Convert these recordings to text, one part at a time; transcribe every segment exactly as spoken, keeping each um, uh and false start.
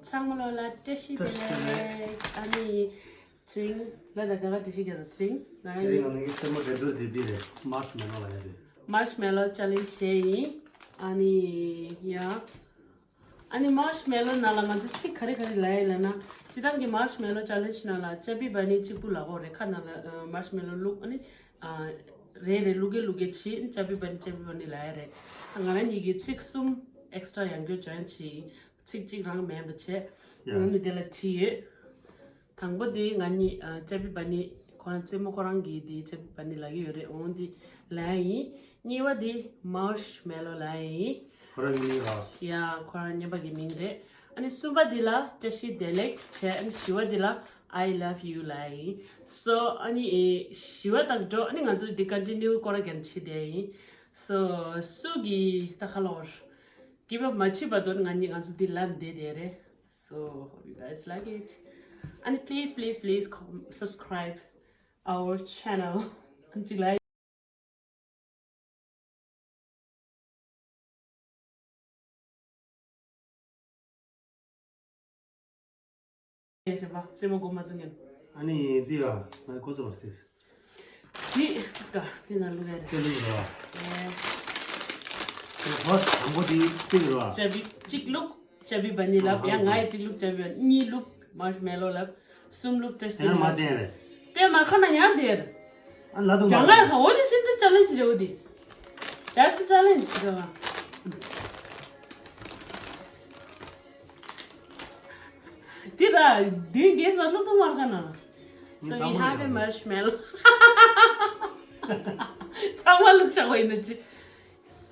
ཚང་མ་ལོ་ལ་བཀྲ་ཤིས་བདེ་ལེགས། ཨ་ནི་ཚེ་རིང་ལ་ད་ག་ག་བཀྲ་ཤིས་བདེ་ལེགས། ཚེ་རིང་ང་དེ་རིང་ང་ནི་རྩེད་མོ་འགྲན་བསྡུར་དེ་དེ་རེད། མར་ཤི་མེ་ལོ་ལ་ཡ་རེད། མར་ཤི་མེ་ལོ་ཅེ་ལེན་ཇི་བྱས་ཡིན། ཨ་ནི་ཡ། ཨ་ནི་མར་ཤི་མེ་ལོ་ནང་ལ་ང་ཚོ་ཚིག་ག་རེ་ག་རེ་ལབ་ཡ་ལབ་ན། སྤྱིར་བཏང་གི་མར་ཤི་མེ་ལོ་ཅེ་ལེན་ཇི་ནང་ལ་ཅ་པི་བ་ནི་གཅིག་པུ་ལབ་དགོས་རེད། ཁ་ནང་ལ་ཨ་མར་ཤི་མེ་ལོ་བླུགས། ཨ་ནི་ཨ་རེ་རེ་བླུགས་གེ་བླུགས་གེ་བྱས། ཅ་པི་བ་ནི་ཅ་པི་བ་ནི་ལབ་ཡ་རེད། ང་རང་གཉིས་ཀྱིས་ཚིག་གསུམ་ཨེག་སི་ཊ་ར་ཡང་བསྐྱར་ཇོ་ཡིན་བྱས་ཡིན། ཚིག་གཅིག་རང་མེད་པ་བྱས། ཡ། ཨ་ནི་དེ་ལ་བྲིས་ཡོད། དང་པོ་དེ་ང་གཉིས་ཨ་ཅ་པི་བ་ནི། ཁོ་རང་རྩེད་མོ་ཁོ་རང་གིས་དེ་ཅ་པི་བ་ནི་ལབ་ཀྱི་ཡོད་རེད། འོང་དེ་ལབ་ཡ་ཡིན། གཉིས་པ་དེ་མར་ཤི་མེ་ལོ་ལབ་ཡ་ཡིན། ཁོ་རང་གི་མིང་རེད། ཡ། ཁོ་རང་རྔན་པ་གི་མིང་རེད། ཨ་ནི་གསུམ་པ་དེ་ལ་བཀྲ་ཤིས་བདེ་ལེགས་བྱས། ཨ་ནི་བཞི་པ་དེ་ལ་I love you ལབ་ཡ་ཡིན། སོ་ཨ་ནི་ཨེ་བཞི་པ་དང་འགྲོ། ཨ་ནི་ང་ཚོ་འདི་ཀོན་ཊི་ནིའུ་སྐོར་ར་རྒྱབ་བྱེད་བསྡད་ཡ་ཡིན། སོ་སུ་གི་ད་ཁ་ལོར་གིབ་ཨབ་མ་བྱེད་པ་དོན་ང་གཉིས་ང་ཚོ་འདི་ལབ་བསྡད་བསྡད་རེད། So hope you guys like it. And please, please, please com- subscribe our channel. And you like. ཡེ་ཤེས་པ་རྩེད་མོ་མགོ་མ་ཚུགས་ཉན། ཨ་ནི་འདི་ཡ་ང་ཁོ་ཚོ་བ་སྟེ། འདི་སྐ་འདི་ན་ལུག་ཡ་རེད། ཁྱེད་ལུག་རེད་བ། ཨེ། ཁོ་ཧོ་དང་པོ་འདི་གཅིག་རེད་བ། ཅ་བི་གཅིག་ལུག་ཅ་བི་བ་ནི་ལབ། ཡ་ང་ཡི་གཅིག་ལུག་ཅ་བི་བ་ནི། གཉིས་ལུག་མར་ཤི་མེ་ལོ་ལབ། གསུམ་ལུག་བཀྲ་ཤིས་བདེ་ལེགས། ལྟད་མ་ཁ་ན་ཡང་དེར། ཨ་ལ་དུ་ཡང་ང་ཁ་འོ་དེ་ཤིན་ཏུ་ཅེ་ལེན་ཇི་རེད་འོ་དེ། That's a challenge རེད་བ། དེ་ར་དུས་རྒྱས་མ་ལུག་ཏུ་མར་ཁ་ན། So we have a marshmallow. ཚང་མ་ལུག་ཤ་བ་ཡིན་ན་ཅི།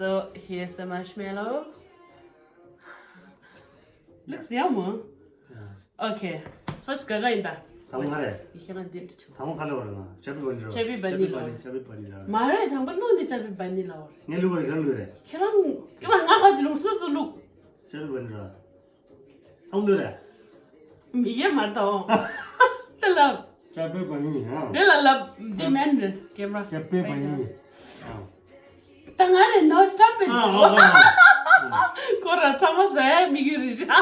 So here's the marshmallow. Looks yummy. Okay. First ག་ག་ཡིན་ད། དང་པོ་ག་རེ། ཡི་ཁྱེད་རང་འདི་འདྲི་ཆུ། དང་པོ་ག་ལ་བར་ན་ཅ་པི་བ་ནི་ར། ཅ་པི་བ་ནི་ལ། ཅ་པི་བ་ནི་ལ། མ་རེད། དང་པོ་ལུག་འདི་ཅ་པི་བ་ནི་ལ་བར། ངས་ལུག་རེ་ཁྱེད་རང་ལུག་རེ། ཁྱེད་རང་ང་ཁ་ཅི་ལུག་སུ་སུ་ལུག་ཅ་པི་བ་ནི་ར། ཚང་ལུག་རེ། མི་ཡེ་མར་དང་། དེ་ལ། ཅ་པི་བ་ནི་ཡ། དེ་ལ་ལབ་འདི་མེན་རེད་ཀེམ་ར། ཅ་པི་བ་ནི། ད་ང་རེ་no stop it. ཁོ་ར་ཚང་མ་ཟ་ཡ་མི་གི་རེད་ཤག་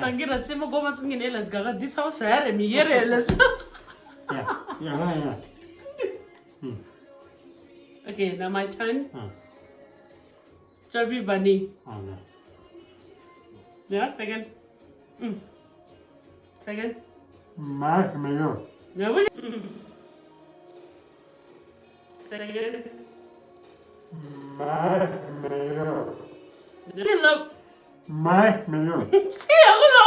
ད་གི་ར་རྩེད་མོ་མགོ་མ་ཚུགས་ངེ་ནས་ལས་ག་ག་འདི་ཚང་མ་ཟ་ཡ་རེད་མི་གི་རེད་ལས། ཡ་ཡ་ཡ། Okay, now my turn. ཅ་བི་བ་ནི། Yeah, second. Second. མར་ཤི་མེ་ལོ། Second. མར་ཤི་མེ་ལོ། མར་ཤི་མེ་ལོ། ཚེ་ཡག་པོ་ལ་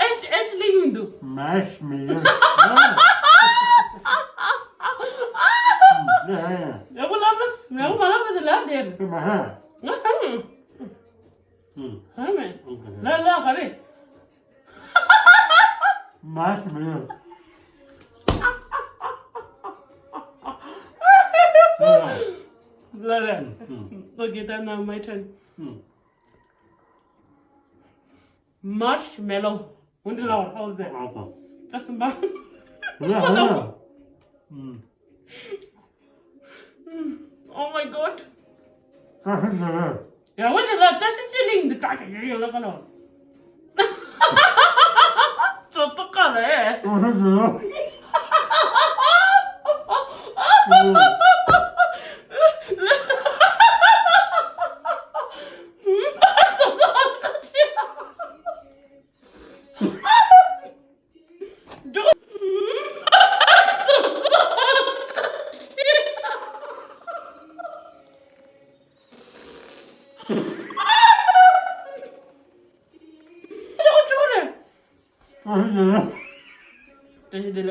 ཨེ་ཤི་ཨེ་ཤི་ལིང་མི་འདུག་མར་ཤི་མེ་ལོ། ཡག་པོ་ལ་མ་ཡག་པོ་མ་ལ་མ་ཟེར་ལ་དེར། ང་ཧ་མེ། ཧ་མེ། ལ་ལ་ག་རེ། མར་ཤི་མེ་ལོ། ལ་རེ། Okay, then now my turn. མར་ཤི་མེ་ལོ། འོན་ཏེ་ལ་བར་ཧོ་ཟེར། ཨ་ཙི་འབའ། Oh my god. ཡ་ཝེ་ལ་བཀྲ་ཤིས་ཅི་ལིང་འདི་བཀྲ་ཤིས་ཅི་ཡོད་ལ་ཁ་ལོ། ཙོ་ཏོ་ཀ་རེ།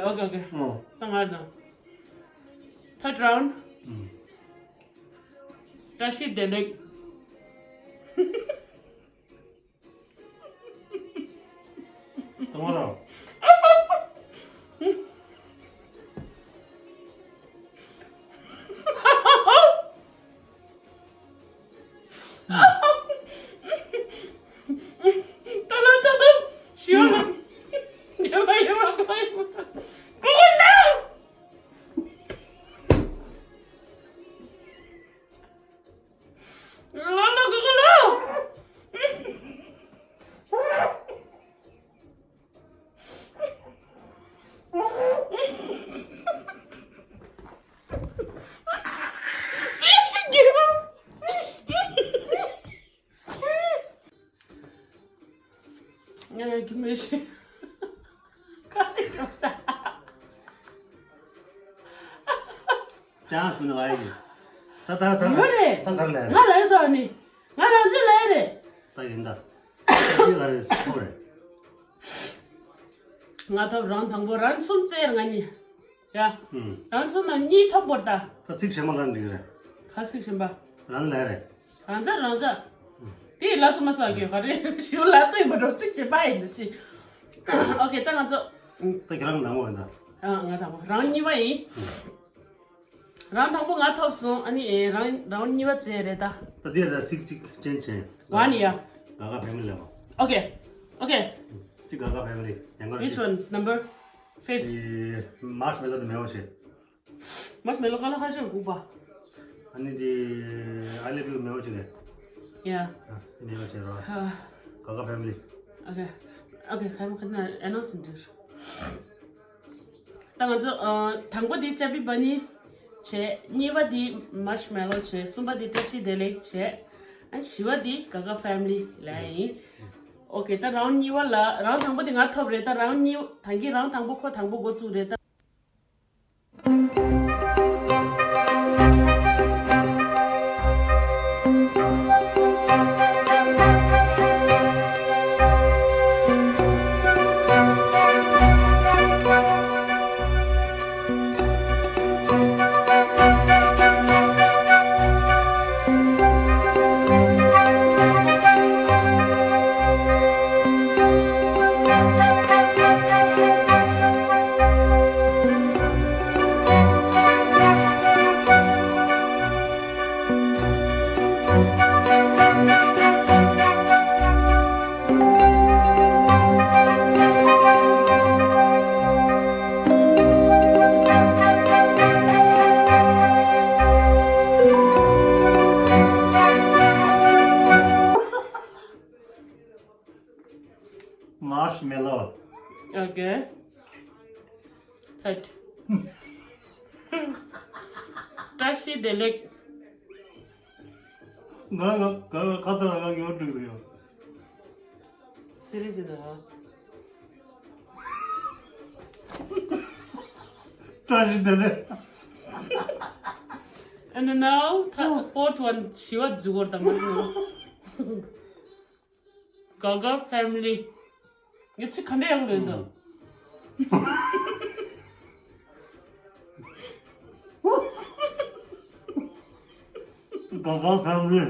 Okay, okay. Third round. བཀྲ་ཤིས་བདེ་ལེགས། དང་པོ་ར། ཏ་ལ་ཏ་ལ། ཤི་ཡོང་ལ། ཡོང་ལ་ཡོང་ལ་ཡོང་ལ། ཀོ་ལ། ལ་ལ་ག་ག་ལ། ང་ཡང་གི་མེད་ཤི། ཁ་ཅིག་ཡོད་ད། ཅང་སུ་ནི་ལ་ཡི། ད་ད་ད་ཡོད་རེད། ད་ག་རེ་ལས་རེད། ང་ལ་ཡོད་ད་ནི། ང་རང་ཚོ་ལ་ཡོད་རེད། ད་ཡིན་ད། ཅི་ག་རེ་སུ་རེད། ང་ཐོབ་རང་དང་པོ་རང་གསུམ་བཙལ་ང་གཉིས། ཡ། ཨུམ། རང་གསུམ་ནང་གཉིས་ཐོབ་བོར་ད། ད་ཚིག་གཞན་པ་ལ་འགྲིག་རེད། ག་ཚིག་གཞན་པ། རང་ལས་རེད། རང་ཅག་རང་ཅག་དེ་ལ་ཐུ་མ་ས་གི་ག་རེ་ཞུ་ལ་ཐུ་ཡིན་པ་འགྲོ་ཚིག་བྱེད་པ་ཡིན་ད་ཅི། ཨོ་ཁེ་ད་ང་ཚོ། ད་ཁྱེད་རང་དང་པོ་ཡིན་ད། ཨ་ང་དང་པོ་རང་གཉིས་པ་ཡིན། རང་དང་པོ་ང་ཐོབ་སོང་ཨ་ནི་ཨེ་རང་རང་གཉིས་པ་བཙལ་རེད་ད། ད་དེ་ལ་ཚིག་གཅིག་ཅན་བྱེད། ཝ་ནི་ཡ། ག་ག་ཕེ་མི་ལི་ལ། ཨོ་ཁེ། ཨོ་ཁེ། ཚིག་ག་ག་ཕེ་མི་ལི་ཡང་གར། Which one? Number fifth. མར་ཤ་མེ་ལོ་དེ་མེད་པ་བྱེད། མར་ཤ་མེ་ལོ་ག་ལ་ཁ་ཤས་འགུག་པ། ཨ་ནི་དེ་I love you མེ་པ་བྱེད་གི། ཡ། ཨ་དེ་མེ་པ་བྱེད་རོགས། ཧ། ག་ག་ཕེ་མི་ལི། ཨོ་ཁེ། ཨོ་ཁེ་ཁ་མ་ཁ་ན་ཨེ་ནོ་སིན་ཏིར། ད་ང་ཚོ་ཨ་དང་པོ་དེ་ཅ་པི་བ་ནི་བྱས། གཉིས་པ་དེ་མར་ཤ་མེ་ལོ་བྱས། གསུམ་པ་དེ་བཀྲ་ཤིས་བདེ་ལེགས་བྱས། ཨ་ནི་བཞི་པ་དེ་ག་ག་ཕེ་མི་ལི་ལ་ཡིན། ཨོ་ཁེ་ད་རའུན་གཉིས་པ་ལ་རའུན་དང་པོ་དེ་ང་ཐོབ་རེད། ད་རའུན་གཉིས་ད་གིན་རའུན་དང་པོ་ཁོ་དང་པོ་འགོ་བཙུགས་རེད་ད། མར་ཤ་མེ་ལོ། ཨོ་ཁེ། ཐད། བཀྲ་ཤིས་བདེ་ལེགས། ང་ང་ང་ང་ཁ་ཐག་ང་ངོ་འགྲིག་ཡོད། སི་རི་སི་ད། བཀྲ་ཤིས་བདེ་ལེགས། And now, th- fourth one, ཞི་བ་འཛུགས་སྐོར་དང་མ་ནོ། ག་ག་ཕེ་མི་ལི། ངས་ཚིག་ག་འདྲ་ཡག་ལོས་འདུག་ག་ག་ཕེ་མི་ལི།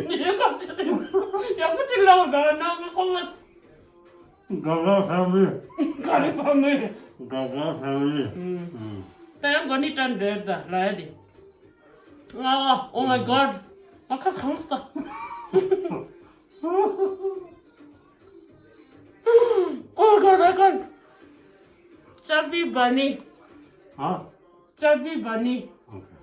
ངས་ཁ་ཆེ་དེ་ཡག་པོ་དེ་ལའོ་ག་ན་ང་ཁོ་ལ། ག་ག་ཕེ་མི་ལི། ག་རེ་ཕེ་མི་ལི། ག་ག་ཕེ་མི་ལི། ད་ཡང་གོ་ནི་ཏན་འདྲེར་ད་ལ་ཡ་དེ། ཨ། Oh my God. ཨ་ཁ་གང་ས། Oh my God, I can't. ཅ་པི་བ་ནི། ཨ། ཅ་པི་བ་ནི། Okay.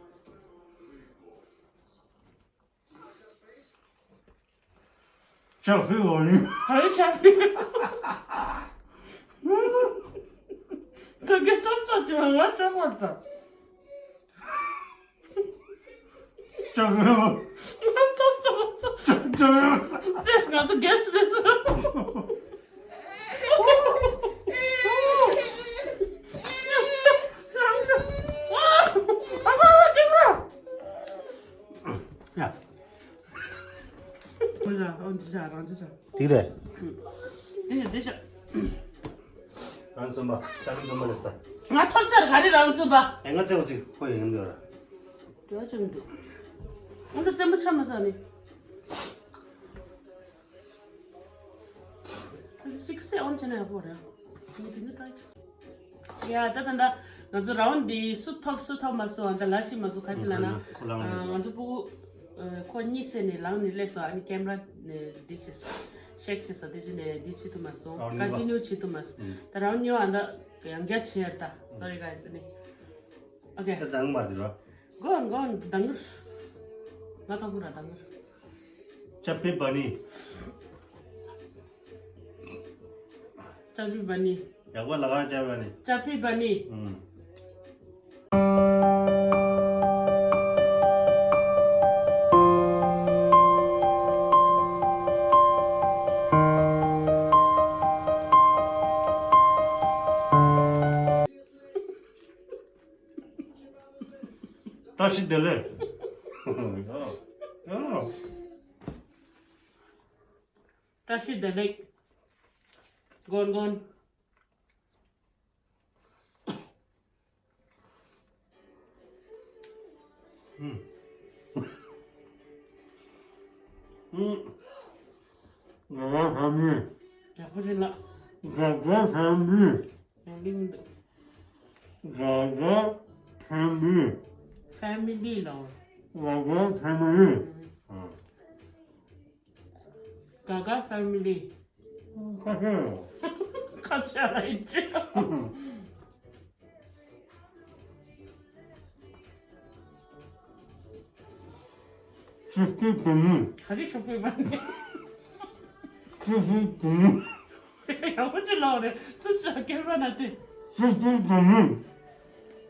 ཅ་པི་བ་ནི། ག་རེ་ཅ་པི། ཁ་གེ་ཙམ་ཙམ་ཅི་མ་ང་ཅ་པ་ད། ཅ་པི་བ། ང་ཚོ་སོ་སོ། ཅ་ཅ་པི་བ། དེ་ང་ཚོ་གེ་སི་རེད་ཟེར། ཡ། ཁོ་ཡ་ཨོ་འདི་ཆ་རང་འདི་ཆ། དེ་རེད། འདི་ཆ་འདི་ཆ། རང་གསུམ་པ། ཅ་པི་གསུམ་པ་རེད་ས། ང་ཐོབ་ཚར་ག་རེ་རང་གསུམ་པ། ཨེ་ང་ཚེ་བ་ཅིག་ཁོ་ཡིན་འདི་ར། དེ་བ་ཅུང་འདུག་ཨོ་འདི་རྩེད་མོ་ཆ་མ་ས་ནི། ཅིག་སེ་ཨོན་ཅེ་ན་ཡག་པོ་རེད། ཡ་ད་ད་ད་ང་ཚོ་རའུན་འདི་སུ་ཐོབ་སུ་ཐོབ་མ་སོང་། ཨ་ད་ལ་ཤི་མ་སོང་ཁ་ཅི་ལ་ན། ཁོ་ལངས་ནས་སོང་། ང་ཚོ་ཕྲུ་གུ་ཁོ་གཉིས་སེ་ནས་ལངས་ནས་སླེབས་སོང་། ཨ་ནི་ཀེམ་ར་ནས་འདི་བྱས་ཤེག་བྱས་སོང་། དེ་བྱས་ནས་འདི་བྱེད་ཐུབ་མ་སོང་། རའུན་གཉིས་པ། ཀོན་ཊི་ནིའུ་བྱེད་ཐུབ་མ་སོང་། ད་རའུན་གཉིས་པ་ཨ་ད་ཡང་བསྐྱར་བྱས་ཡར་ད། Sorry guys ནི། ཨོ་ཁེ། ད་དང་པ་འདི་རོ། གོ་གོ་དང་གི། ང་ཐོག་པུ་ར་དང་གི། ཅ་པི་བ་ནི། ཅ་པི་བ་ནི། ཡག་པོ་ལ་ག་ཅ་པི་བ་ནི། ཅ་པི་བ་ནི། ཨུམ། བཀྲ་ཤིས་བདེ་ལེགས། ཡ། ཡ། བཀྲ་ཤིས་བདེ་ལེགས། གོན་གོན། ཨུམ། ཨུམ། ང་རང་ཧ་མི། ཡག་པོ་རེད་ལགས། ང་རང་ཧ་མི། ཡང་ལིང་འདུག་ང་རང་ཧ་མི། ཕེ་མི་ལི་ལགས། ང་རང་ཧ་མི། ཨུམ། ཨ། ག་ག་ཕེ་མི་ལི། ཁ་ཤས་ལ། ཁ་ཤས་ལ་ཡིན་ཅི། སིག་སི་ཊི་ཊུ་ནི། ག་རེ་ཤོག་པའི་མ་ནི། སིག་སི་ཊི་ཊུ་ནི། ཡག་པོ་ཅིག་ལོག་རེད། ཚུར་ཤོག་ཀེམ་ར་ན་ཏི། སིག་སི་ཊི་ཊུ་ནི།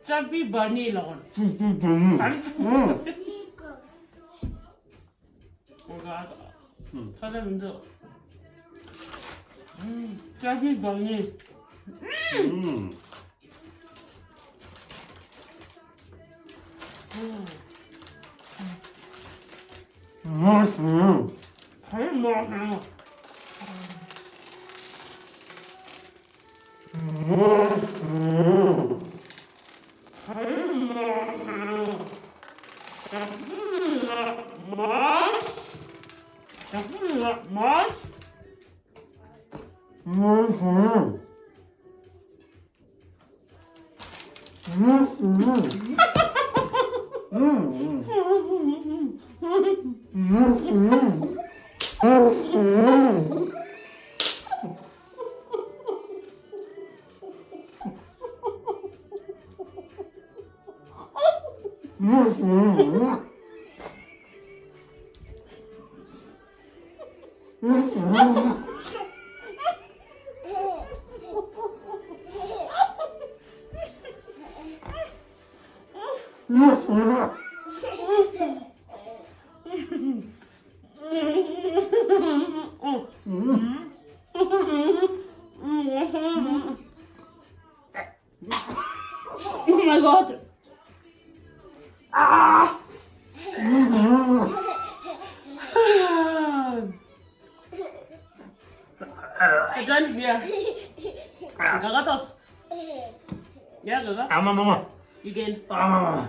ཅག་པི་བ་ནི་ལོག་རེད། སིག་སི་ཊི་ཊུ་ནི། ག་རེ་ཤོག་པའི་མ་ནི། ཨུམ། ཁ་ཁ་མི་འདུག་ཨུམ། ཅག་པི་བ་ནི། ཨུམ། ཨུམ། ངོ་སུ། ཧེ་མ་ཧེ། Oh my god. Ah. I don't hear. Gaga toss. Yeah, Gaga. ཨ་མ་མ་མ། You can. ཨ་མ་མ་མ།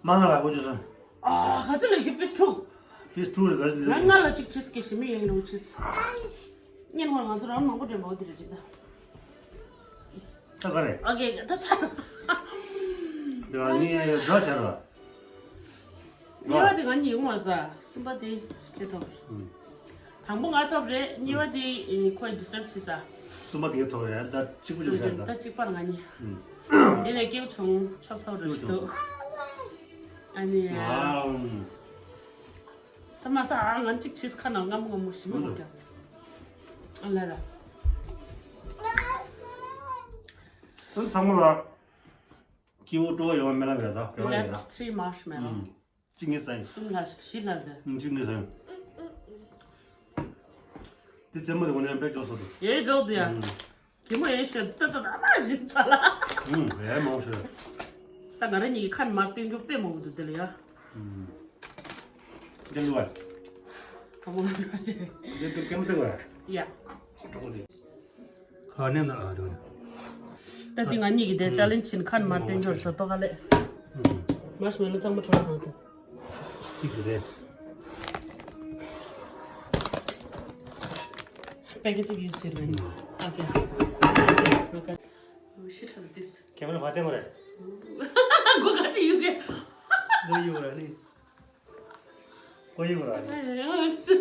མ་ང་ལ་གོ་ཅོ་སོང་། ཨ། ག་ཚོད་ལས་ཀྱི་piece two། piece two་རེད། ག་ཚོད་ང་ལས་ང་ལ་གཅིག་བྱེད་ཀྱི་ཞི་མི་ཡིན་རུང་བྱེད། ཉིན་མོར་ང་ཚོ་རང་མང་པོ་འདྲེན་པ་འོ་དེ་རེད་ཅིག་ད། ད་ག་རེད། ཨོ་ཀེ་ད་ཚར། འདི་ག་ནི་འགྲོ་བྱ་ར། གཉིས་པ་དེ་ང་གཉིས་ཡོང་བ་ས། གསུམ་པ་དེ་ཁྱེད་ཐོབ། ཨུམ། དང་པོ་ང་ཐོབ་རེད། གཉིས་པ་དེ་ཨེ་ཁོས་disturb་བྱེད་ས། གསུམ་པ་དེ་ཐོབ་རེད། ད་གཅིག་པུ་ཅིག་རེད་ད། ད་གཅིག་པར་ང་གཉིས། ཨུམ། དེ་ནས་སྐྱེའུ་ཆུང་ཆོབ་ཚོགས་རེ་ཞུ་འདུག་ཨ་ནི། ཨ། ད་མ་ས་ཨ་ང་གཅིག་བྱེད་ཁ་ན་རྔམ་རྔམ་མོ་ཞིམ་མོ་རྒྱག་ཨ་ལ་ལ། ཚང་མ་ལ། སྐྱེ་བོ་སྤྲོ་བ་ཡོང་བ་མེད་ན་བས་ད་བས་ཡིན་ད། Left three marshmallow. ཨུམ། གཅིག་ངས་ཟ་ཡིན། གསུམ་ལ་བཞི་ལ་ཟ། ཨུམ། གཅིག་ངས་ཟ་ཡིན། འདི་རྩེད་མོ་དེ་འོ་ནས་དཔེ་འཇོག་སོ་འདུག་ཡེ་འཇོག་འདི་ཡ། ཨུམ། གད་མོ་ཡེ་ཤོད་ཏི་ཏི་ཏི་མ་བཞི་ཚ་ལ། ཨུམ། ཡེ་མང་ཤོད། ད་ང་རང་གཉིས་ཀྱི་ཁ་ནས་མར་བཏོན་རྒྱུ་དཔེ་མང་པོ་འདུག་དེ་ལ་ཡ། ཨུམ། འདི་ལུ་བ། ག་མོ་ལ་བ་དེ། འདི་ཏུ་ཀེམ་ཏི་བ། ཡ། ཁོ་གྲོགས་འདི། ཁ་ནས་ན་ཨ་རོ། ད་དེ་ང་གཉིས་ཀྱི་དེ་ཅ་ལེན་བྱིན་ཁ་ནས་མར་བཏོན་འཇོག་བཟོ་ཏོ་ག་ལེ། མར་ཤི་མེ་ལོ་གཙང་མ་འཕྲོ་བ་གང་གི། གཅིག་རེད། པེ་ཀེ་ཅིག་ཡུས་ཟེར་བས་ནི། ཨ་ཀེ། ཨ་ཀེ། ཤི་ཁྲག་ཏིས། ཁེ་མ་ར་བ་ཏེ་མ་རེད། སྒོ་ག་ཅིག་ཡུག་གེ། སྒོ་ཡུག་ར་ནི། སྒོ་ཡུག་ར་ནི། སུ་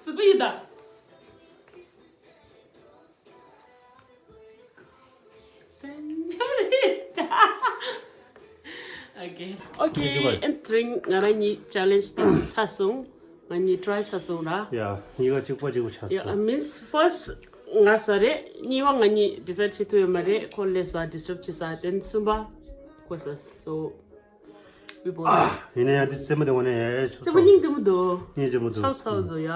སུ་གུ་ཡི་ད། Señorita. Okay. Okay, entering ང་རང་གཉིས་challenge དེ་ཚར་སོང་། ང་གཉིས་try ཚར་སོང་ར། ཡ། གཉིས་ཀ་གཅིག་པ་གཅིག་པ་ཆགས་ཡ་སོང་། Means first ང་ཟ་རེད། གཉིས་པ་ང་གཉིས་decide བྱེད་ཐུབ་ཡོད་མ་རེད། ཁོ་ལས་ཟ་disturb བྱེད་ས། Then གསུམ་པ་ཁོ་ཟ། So we both ཡིན་ན་ཡང་དེ་རྩེད་མོ་དེ་འོ་ནས་ཆོག་རྩེད་མོ་སྙིང་རྗེ་མོ་འདུག་སྙིང་རྗེ་མོ་འདུག་ཆགས་ཚར་འདུག་ཡ།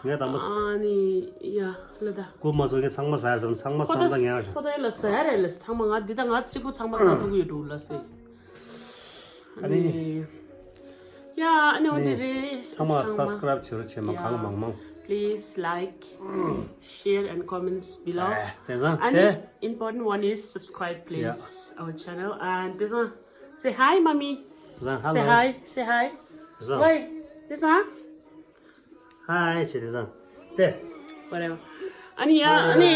ངས་དང་པོ། ཨ་ནི་ཡ་ལ་ད། ཁོ་མ་བཟོ་ངས་ཚང་མ་ཟ་ཡ་བསམ། ཚང་མ་ཁོ་ད་བསམ་ད་ངས་ཁོ་ད་ཡ་ལ་ཟ་ཡ་རེད་ལ། ཚང་མ་ང་འདི་ད་ང་གཅིག་པུ་ཚང་མ་ཟ་ཐུབ་ཀྱི་ཡོད་འགྲོ་ལ་ཟེར། ཨ་ནི། ཡ་ཨ་ནི་འོ་དེ་རེད། ཚང་མ་subscribe བྱེད་རོགས་བྱེད་མ། གང་མང་མང་། Please like, share and comments below. དེ་ཙང་ཨ་ནི་དེ། Important one is subscribe, please, our channel. And དེ་ཙང་say hi, mommy. དེ་ཙང་say hi, say hi. དེ་ཙང་ཝེ། དེ་ཙང་hi བྱེད། དེ་ཙང་དེ། Whatever. ཨ་ནི་ཡ་ཨ་ནི།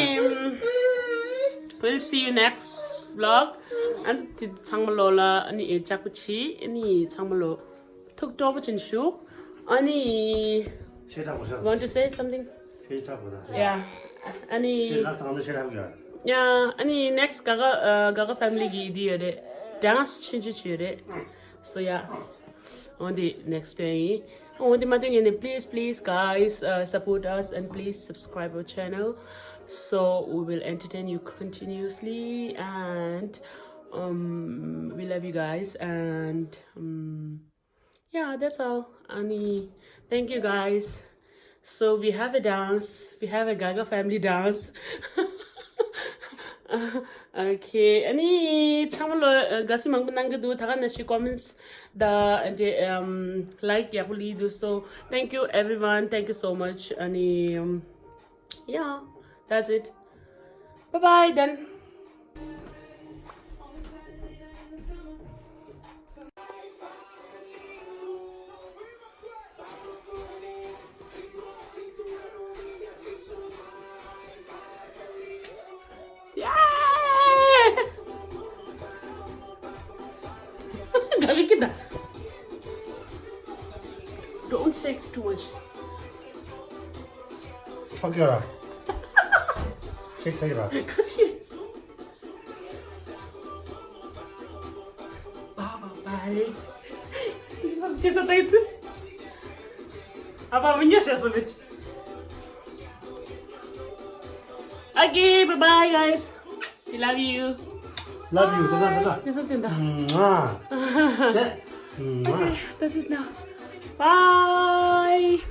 We'll see you next vlog. ཨ་ནི་དེ་ཚང་མ་ལོ་ལ་ཨ་ནི་ཨེ་ལྕགས་པོ་ཆེ། ཨ་ནི་ཚང་མ་ལོ་ཐུགས་སྤྲོ་པོ་ཅན་ཞུ། ཨ་ནི། ཤེས་ཐག་པོ་ཤ། Want to say something? ཤེས་ཐག་པོ་ད། Yeah. ཨ་ནི། ཤེས་ལ་སང་ད་ཤེས་ཐག་པོ་ཡ། Yeah. ཨ་ནི་next Gaga, uh, Gaga family གི་འདི་ཡོད་རེད། Dance ཆུང་ཆུང་ཅིག་ཡོད་རེད། So yeah. On the next day. On the mother, please, please, guys, uh, support us and please subscribe our channel. So we will entertain you continuously, and um, we love you guys, and um, yeah, that's all. Ani, thank you guys. So we have a dance. We have a Gaga family dance. Okay. Ani, ཚང་མ་ལོ་དགའ་བསུ་མང་པོ་གནང་གི་འདུག་ད་ག་ནང་བཞིན་comments དང་དེ་um, like ཡག་པོ་ལི་འདུག So thank you everyone. Thank you so much. Ani, um, yeah, that's it. Bye bye then. Yeah! Gaga kita. Don't shake too much. Okay. Shake, shake. Kasi. Bye bye. Kesa tayo tu. Apa mo niya siya sa bitch? Okay, bye bye guys. We love you. Love you. Tada, tada. Kesa tinda. Mwah. Mwah. Okay, that's it now. Bye.